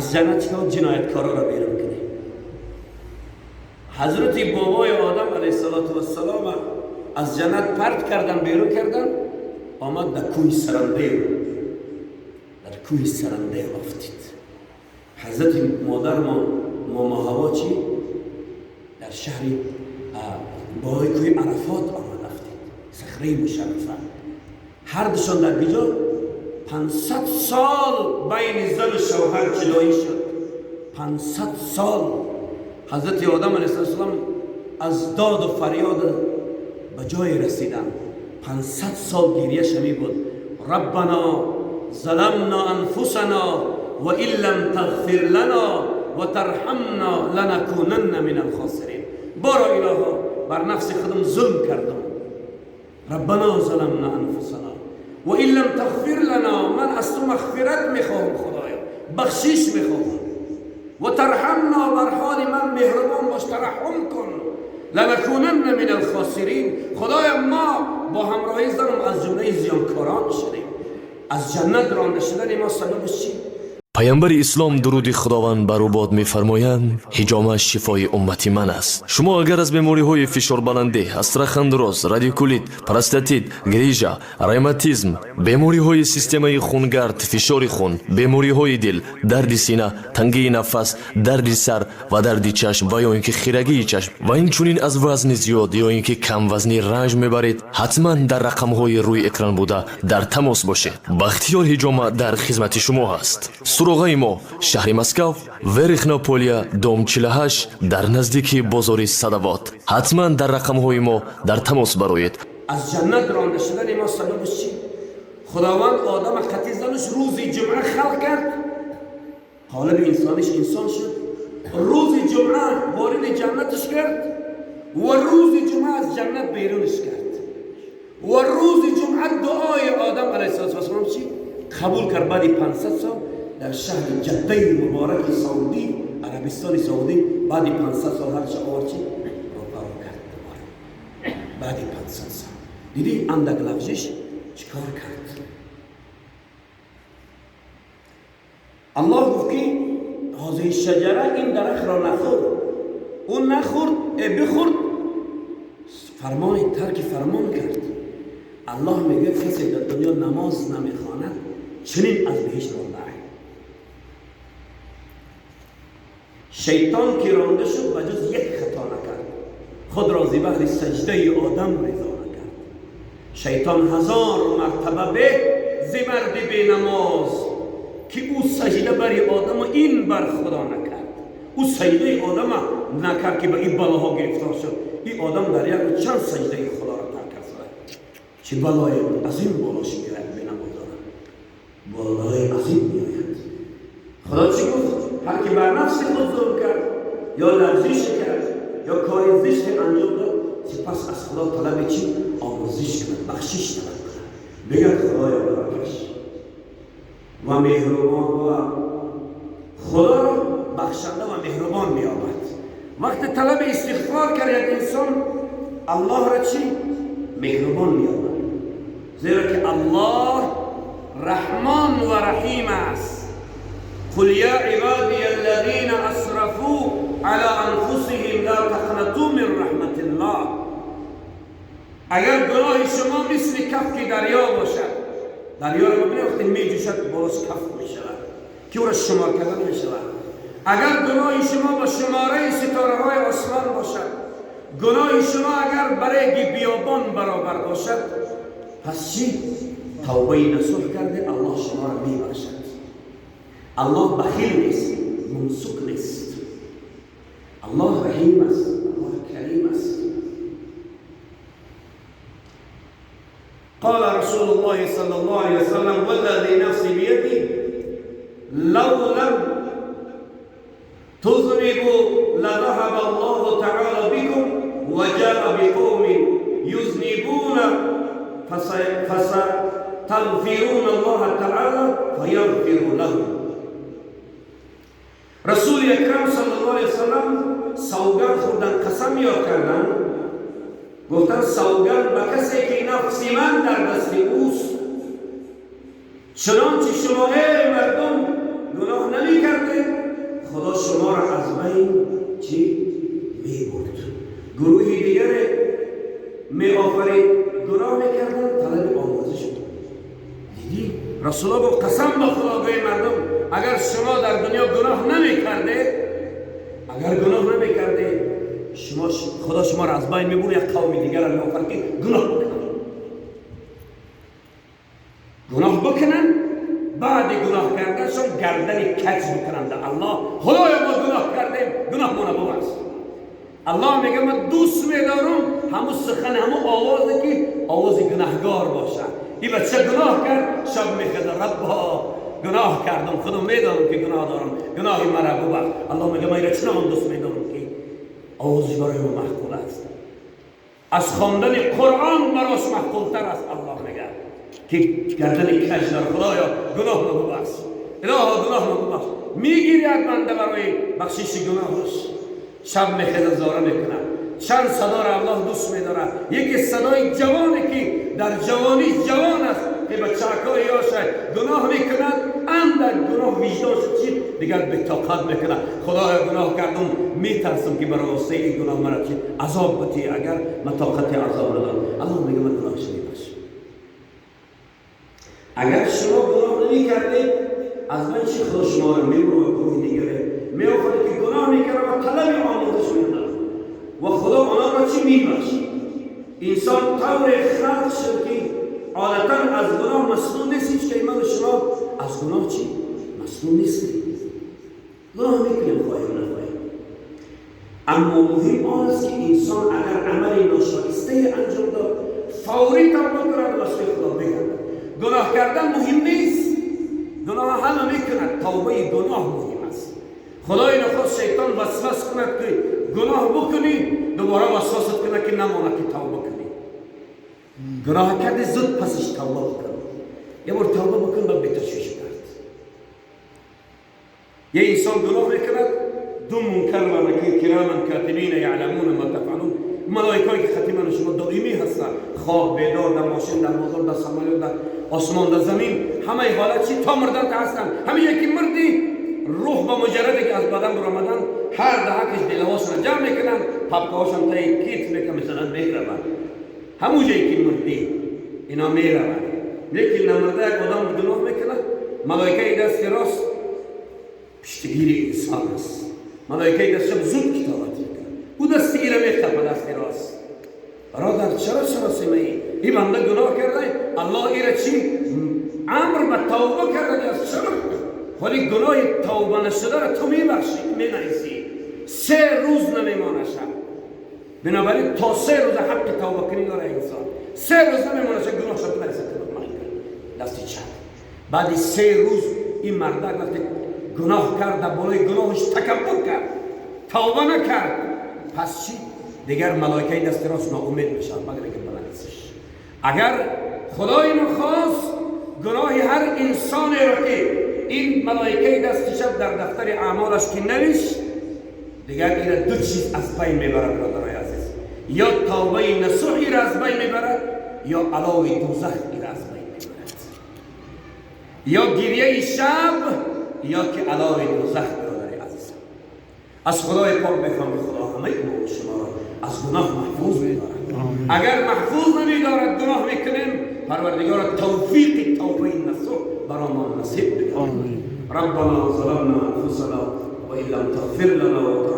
از جنت که جنایتکارا را بیرون کنه. حضرت بابای آدم علیه السلام از جنت پرت کردن، بیرون کردن، آمد در کوه سرنده، در کوه سرنده افتید. حضرت مادر ما ماما هوا چی؟ در شهر بالای کوه عرفات آمد افتید، صخره مشرفه. هر دوشان در کجا؟ 500 سال بین زن و شوهر جدایی شد. 500 سال حضرت آدم علیه السلام از داد و فریاد به جای رسیدن. 500 سال گریه شمی بود، ربنا ظلمنا انفسنا و ان لم تغفر لنا و ترحمنا لنکونن من الخاسرین. بارا الها بر نفس خودم ظلم کردم، ربنا ظلمنا انفسنا و ان لم تغفر لنا، من از تو مغفرت میخواهم خدایا، بخشش میخواهم، و ترحمنا، بر حال من مهربان باش، ترحم کن، لنکونن من الخاسرین. خدایا ما با همراهی زنم از جمله زیانکاران شدیم. از جنت رانده شدن ما سببش چی؟ Паямбари ислом, дуруди Худованд бар ӯ бод, мефармоянд: ҳиҷома шифои уммати ман аст. Шумо агар аз бемориҳои фишорбаландӣ, остеохондроз, радикулит, простатит, грижа, ревматизм, бемориҳои системаи хунгард, фишори хун, бемориҳои дил, дарди сина, тангии нафас, дарди сар ва дарди чашм ва ё ин ки хирагии чашм ва инчунин аз вазни зиёд ё ин ки камвазнӣ ранҷ мебаред, ҳатман дар рақамҳои рӯи экран буда дар тамос бошед. Бахтиёр Ҳиҷома дар хизмати шумо ҳаст. Суроғаи мо: шаҳри Москав, Верхнее Поле, дом 48, дар наздики бозори Садовод. Ҳатман дар рақамҳои мо дар тамос бароед. از جنت رانده شدن ما سببش چی؟ خداوند آدم قتی زنش روز جمعه خلق کرد، قالب انسانش انسان شد، روز جمعه وارد جنتش کرد و روز جمعه از جنت بیرونش کرد و روز جمعه دعای آدم علیه السلام چی؟ قبول کرد. بعد 500 سال در شهر جده مبارک سعودی، عربستان سعودی، بعد 500 سال هر آورد چی؟ رو پرو کرد دوباره. بعد 500 سال دیدی اندک لغزش چیکار کرد؟ الله گفت که هذه شجره، این درخت را نخور. اون نخورد، بخورد، فرمان ترک فرمان کرد. الله میگه کسی در دنیا نماز نمیخواند چنین از بهشت رانده. شیطان که رانده شد به جز یک خطا نکرد، خود را ز بهر سجده آدم رضا نکرد. شیطان هزار مرتبه به ز مرد بی نماز که او سجده بر آدم و این بر خدا نکرد. او سجده آدم نکرد که به این بلاها گرفتار شد. این آدم در یک چند سجده خدا را ترک کرد. چه بلای عظیم بالاش میآید، به نماز دارد بالای عظیم میآید. خدا چی گفت؟ هر کی بر نفس خود ظلم کرد یا لغزش کرد یا کار زشت انجام داد، سپس از خدا طلب چی؟ آمرزش کند، بخشش طلب کند، بگه خدایا ببخش و مهربان و خدا را بخشنده و مهربان می‌یابد. وقت طلب استغفار کرد یک انسان، الله را چی؟ مهربان می‌یابد، زیرا که الله رحمان و رحیم است. قل یا عبادی الذین اسرفوا على انفسهم لا تقنطوا من رحمت الله. اگر گناه شما مثل کفک دریا باشد، دریا را ببینید وقتی می جوشد باز کف می شود که او را شمار کردن می شود. اگر گناه شما با شماره ستاره های آسمان باشد، گناه شما اگر برای بیابان برابر باشد، پس چی؟ توبه نصوح کرده الله شما را می بخشد. الله بخیل نیست، ممسک نیست. الله رحیم است، الله کریم است. قال رسول الله صلى الله عليه وسلم: والذي نفسي بيده لو لم تذنبوا لذهب الله تعالى بكم وجاء بقوم يذنبون فستغفرون الله تعالى فيغفر لهم. رسول اکرم صلی الله علیه وسلم سوگند خوردن، قسم یاد کردن، گفتن سوگند به کسی که نفس من در دست اوست، چنانچه شما ای مردم گناه نمی کردید، خدا شما را از بین چی؟ میبرد. گروهی دیگر می آفرید، گناه میکردن، طلب آمرزش. دیدی؟ رسول الله گفت قسم به خدا گوی مردم، اگر شما در دنیا گناه نمیکرده، اگر گناه نمیکرده، شما خدا شما را از بین میبرد، یک قوم دیگر را میآفرید که گناه بکنن، گناه بکنن، بعد گناه کردنشون گردن کج بکنن در الله، خدایا ما گناه کردیم، گناه ما ببخش. الله میگه من دوست میدارم همون سخن، همون آوازی که آواز گناهگار باشه. این بچه گناه کرد، شب میخواد ربا گناه کردم، خودم میدانم که گناه دارم، گناهی مرا ببخش. الله میگه من ایره چنان دوست میدارم که آوازش برای من معقول است، از خواندن قرآن براش معقولتر است. الله میگه که گردن کج داره، خدایا گناه ما ببخش، الها گناه ما ببخش. میگیرد بنده برای بخشش گناهش، شب میخیزه زاره میکنه. چند صدا را الله دوست میداره. یکی صدای جوانی که در جوانی جوان است که به چرکای یاشه گناه میکند، اندک گناه وجدانش چی دیگر به طاقت میکنه، خدایا گناه کردم، میترسم که برای واسطه این گناه مرا چی عذاب بتی، اگر من طاقت عذاب ندارم. الله میگه من گناهش میبخشم. اگر شما گناه نمیکردید از من چی خدا شما را میبره و گروه دیگره میآفرید که گناه میکرد و طلب آمرزش میداد و خدا آنها را چی میبخشید. انسان طور خلق شد که عادتا از گناه مصنون نیست. هیچ که من و شما از گناه چی مصنون نیستیم، گناه میکنیم خواهیم نخواهیم. اما مهم آن است که انسان اگر عمل ناشایسته انجام داد فوری توبه کند و سوی خدا بگردد. گناه کردن مهم نیست، گناه همه میکند، توبه گناه مهم است. خدای نخواست شیطان وسوسه کند که گناه بکنی، دوباره وسوسه کند که نمانه که توبه کنی. گناه کردی زود پسش توبه بکن، یه بار توبه بکن و به تشویش کرد. یه انسان گناه میکند، دو منکر و نکیر کراما کاتبین یعلمون ما تفعلون، ملائکه‌ای که ختیمان شما دائمی هستن، خواب بیدار، در ماشین، در بازار، در سمایل، در آسمان، در زمین، همه حالت چی تا مردن تا هستن. همه یکی مردی روح با مجردی که از بدن برآمدن، هر دهکش دلهاشون جمع میکنن، پپکهاشون تای کیت میکنن، مثلا میروند همون جایی که مردی اینا میروند. لیکن نمرده یک آدم گناه میکنه، ملائکه دست راست پشتگیر انسان است، ملائکه دست چپ زود کتابت میکنه، او دست ایره میخپه دست راست. برادر چرا سراسیمه ای؟ این بنده گناه کرده، الله ایره چی؟ امر به توبه کرده از چرا؟ ولی گناه توبه نشده را تو میبخشی، مینویسی، 3 روز نمیمانه شد. بنابراین تا 3 روز حق توبه کنی داره انسان، 3 روز نمیمانه شد گناه شد بنویسه دست چپ. بعد 3 روز این مردک وقتی گناه کرد، در بالای گناهش تکبر کرد، توبه نکرد، پس چی؟ دیگر ملائکه دست راست ناامید میشن، مگر اینکه بنویسش. اگر خدای نخواست گناه هر انسانی را که این ملائکه دست چپ در دفتر اعمالش که نوشت، دیگر این دو چیز از بین میبرد برادرای عزیز، یا توبه نصوحی را از بین میبرد، یا علاوه دوزخ را از بین میبرد، یا گریه شب، یا که علاوه دوزخ. برادرای عزیز از خدای پاک میخوام خدا همه ما و شما را از گناه محفوظ میدارد. اگر محفوظ نمیدارد گناه میکنیم، پروردگار توفیق توبه نصوح برای ما نصیب بکن. ربنا ظلمنا انفسنا وان لم تغفر لنا وترحمنا.